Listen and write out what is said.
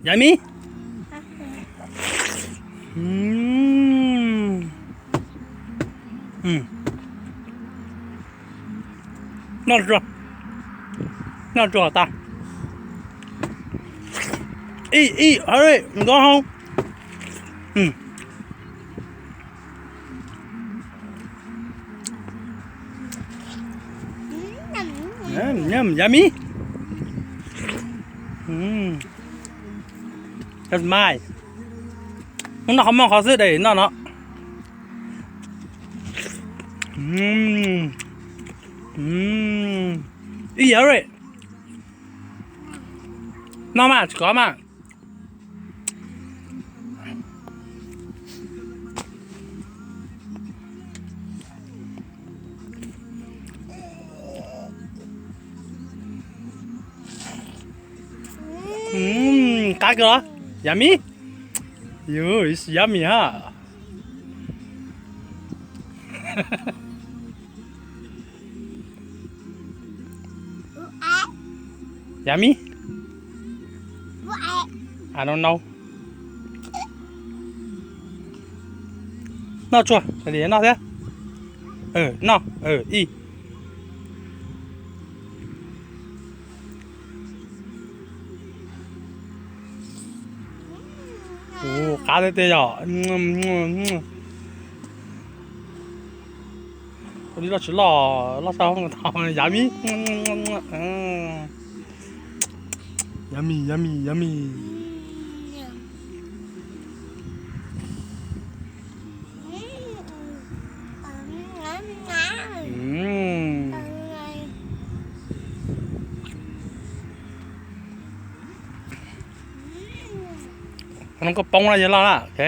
Yummy. Noj tsuag, noj tsuag tas. Eat, eat, hurry, go home. Yummy. That's mine. Mus noj qhov moj qhov xwb, de noj no. Eat, hurry. Noj mas, tsis kov mas. Qab kawg los? Yummy. Yummy, ha. Yummy. I don't know. Noj tsuag, noj thiab. Noj, eat. Ua qab tiag tiag yom. Ua li loj tsis loj, loj tau tau. Yummy. Yummy, yummy, yummy. Qhov no koj poob na, yog loj na, ok.